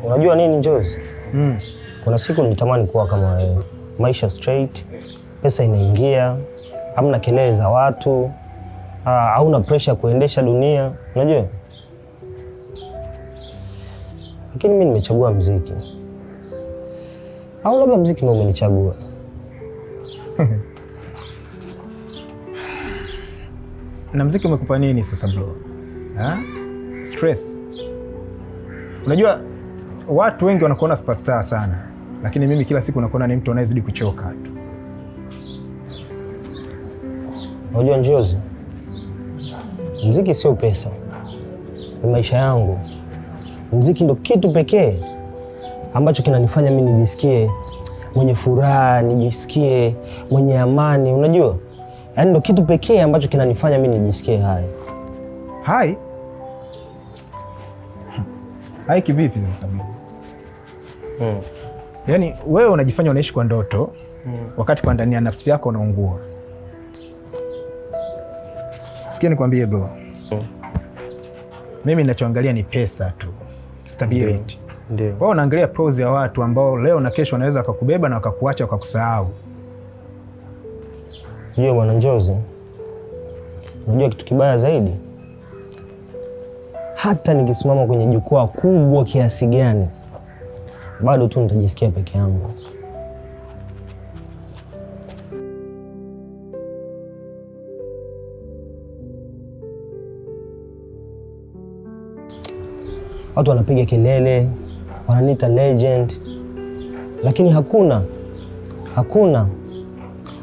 Unajua nini Njozi? Mm. Kuna siku nilitamani kuwa kama wewe, maisha straight, pesa inaingia, hamna kelele za watu, hauna pressure kuendesha dunia, unajua. Lakini mimi nimechagua mziki, au labda mziki ndio umenichagua. Na mziki umekupa nini sasa bro? Ha? Stress. Unajua watu wengi wanakuona superstar sana, lakini mimi kila siku nakuona ni mtu anayezidi kuchoka tu. Unajua Njozi, mziki sio pesa, ni maisha yangu. Mziki ndo kitu pekee ambacho kinanifanya mimi nijisikie mwenye furaha, nijisikie mwenye amani. Unajua, yaani ndo kitu pekee ambacho kinanifanya mimi nijisikie hai. Hai? Hai kivipi sasa bro? Yaani wewe unajifanya unaishi kwa ndoto wakati kwa ndani ya nafsi yako unaungua. Sikia nikwambie bro. Mimi ninachoangalia ni pesa tu, stability. Ndio. Wewe unaangalia pose ya watu ambao leo na kesho wanaweza wakakubeba na wakakuacha wakakusahau. Sijui bwana Njozi, unajua kitu kibaya zaidi, hata nikisimama kwenye jukwaa kubwa kiasi gani, bado tu nitajisikia peke yangu. Watu wanapiga kelele, wananiita legend, lakini hakuna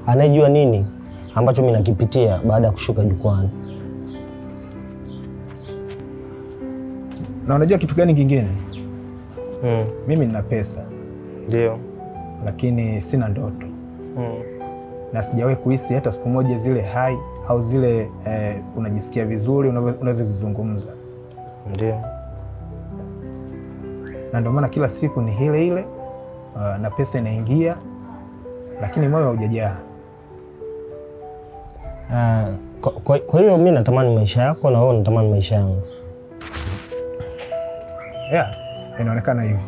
anayejua nini ambacho mimi nakipitia baada ya kushuka jukwani. Na unajua kitu gani kingine? Mimi nina pesa Ndio. lakini sina ndoto na sijawahi kuhisi hata siku moja zile hai au zile unajisikia vizuri unazozizungumza, Ndio. na ndio maana kila siku ni ile ile, na pesa inaingia lakini moyo haujajaa. Kwa hiyo mimi natamani maisha yako na wewe unatamani maisha yangu. Yeah, inaonekana hivyo.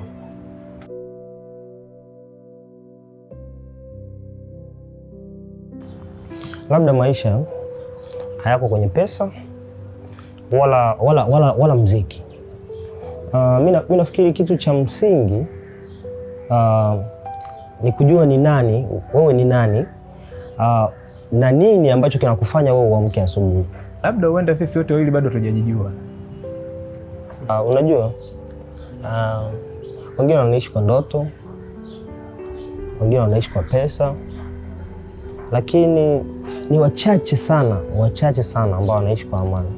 Labda maisha hayako kwenye pesa wala mziki. Mimi nafikiri kitu cha msingi ni kujua ni nani wewe, ni nani na nini ambacho kinakufanya wewe uamke asubuhi. Labda huenda sisi wote wawili bado hatujajijua. Unajua wengine wanaishi kwa ndoto, wengine wanaishi kwa pesa, lakini ni wachache sana, wachache sana ambao wanaishi kwa amani.